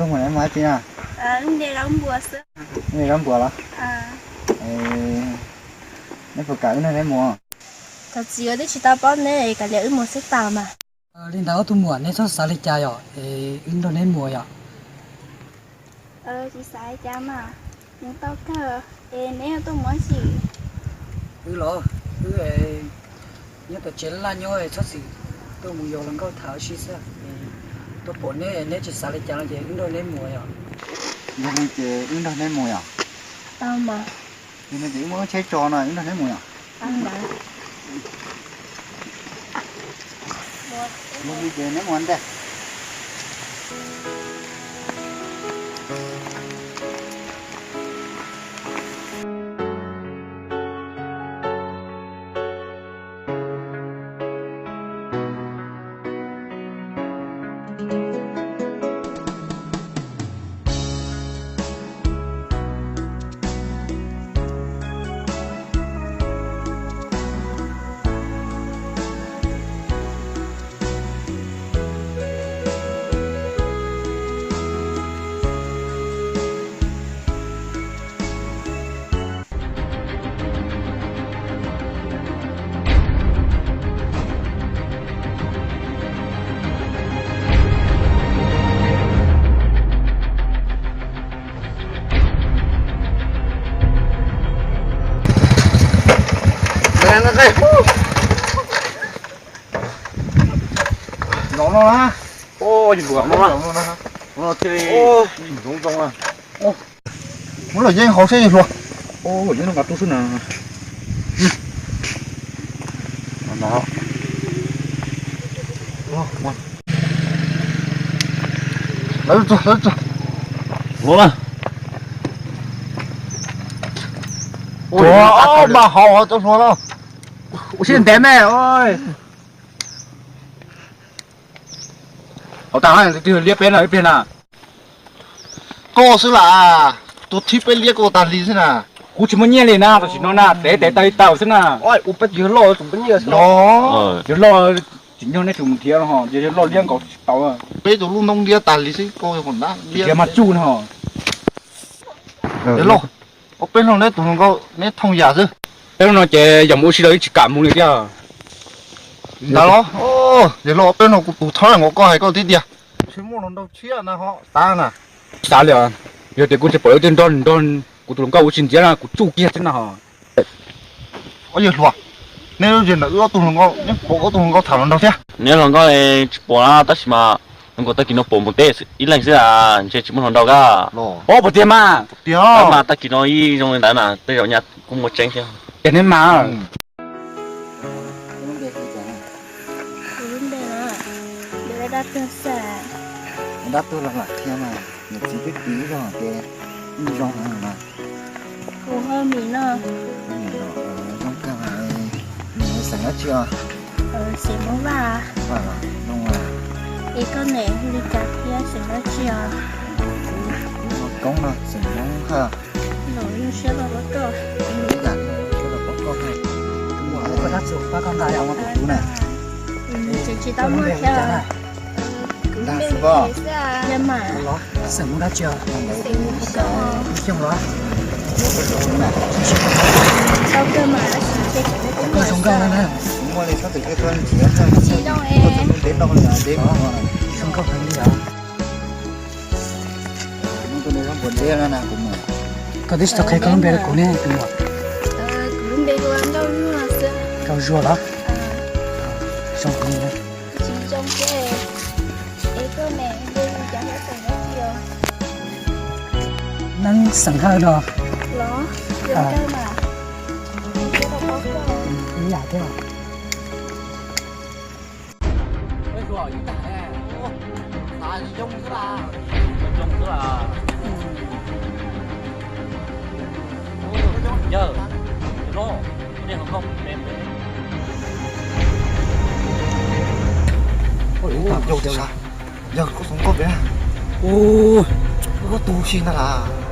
Mus neb mus dab tsi na? Neb zaub npuas los? Neb puas kam wb nrog neb mus? Thov txim, wb twb tsis tau paub neb, kav liam wb mus xwb tau mas. Li ntawd ob tug muam neb txhob xav li cas yom, es wb nrog neb mus yom. Tsis xav li cas mas, mus tau kawg. Es neb tuaj mus dab tsi? Wb los, wb nyob tom tsev laj nyob txhob txwm tuaj mus yos hluas nkauj tham ua si xwb. Tuaj pom neb, neb tsis xav li cas no ces wb nrog neb mus yom. Yog li ces wb nrog neb mus yom. Yog li ces wb muab wb tsheb tso no wb nrog neb mus yom. Yog li ces neb mus ua ntej. Nov no na. Ua, zoo zoo na. Muab lawm yeej hauv seb yog hluas. Lawv txog, lawv txog. Ua, mas hauv tau hluas los. Ua siab ntev me. Hauv tas, liab peb no ib pliag na. Koj xwb las, tus thib peb liab koj tag li xwb na. Kuv tsis muaj nyiaj li na, tam sim no na, tev tev tau li tau xwb na. Ua peb tus yawg loj, tus peb nyiaj xwb. Yawg loj tsis nyob neb tsum mus nrhiav los ho, yawg loj liab nkaus tsis tau. Peb tus lub ntoo liab tag li xwb, koj hauv nab liab mas tsuj no. Yawg loj, ua peb hlob neb tus hluas nkauj neb thooj yam xwb. Peb hlob no ces yog mus ua si los yeej tsis kam mus li thiab. Ntawd los, yawg loj, peb hlob no kuv tus thawj nkaus koj hais koj tib tiag. Tsis muaj hluas nraug tshiab na ho, xav na. Xav li os, yog tias kuv tsis pom ib tug nrog nrog kuv tus hluas nkauj ua si ntxiv na kuv tsuj kiag xwb na ho. Ob yawg hluas, neb lub zem ntawm wb ob tug hluas nkauj, neb pom ob tug hluas nkauj tham hluas nraug thiab. Neb hluas nkauj tsis pom na, tab sis mas hluas nkauj tag kis no pom mus teb ib leeg xwb, ntshe tsis muaj hluas nraug kab. Ob, puas tiag mas? Tiag mas, tag kis no ib zoo li ntawd na, tej zaum nyaj kuj muaj tseeb thiab. Ces neb mas. Kuv lub npe na, npe dab tuag xwb. Dab tuag los lam qhia mas, niam txiv twb piv zog ces ib zoo heev mas. Kuv hu Mim no. Zoo kawg mas, Mim xeem dab tsi os? Xeem Hmoob Vaj. Vaj los zoo. Es koj ne, li cas thiab xeem dab tsi os? Kuv Koob no, xeem Hmoob Haj. Los zoo siab los pab koj. Ib yam siab los pab koj. Koj dab tsi pab koj nqa yam ua tus kuv na? Tseem tsis tau muaj thiab. Dag xwb pob. Xeem Hmoob dab tsi os? Xeem Xyooj los? Tau kawg mas, koj zoo nkauj na. Kuv muaj li txhob tus koj ntxiv, koj txog ntev noj li deb, zoo nkauj heev li os. Koj twb tsis tau qhia koj lub npe rau kuv ne tus muam. Kuv lub npe hu ua Nkauj Zuag xwb. Nkauj Zuag los? Zoo heev na. Tsis zoo thiab. Es koj ne, npe hu cas thiab xeem dab tsi os? Neeb xeem Hawj no. Los? Zoo kawg mas. Ib yam thiab. Yawg, koj xeem koj pem na. Koj tu si ntag las.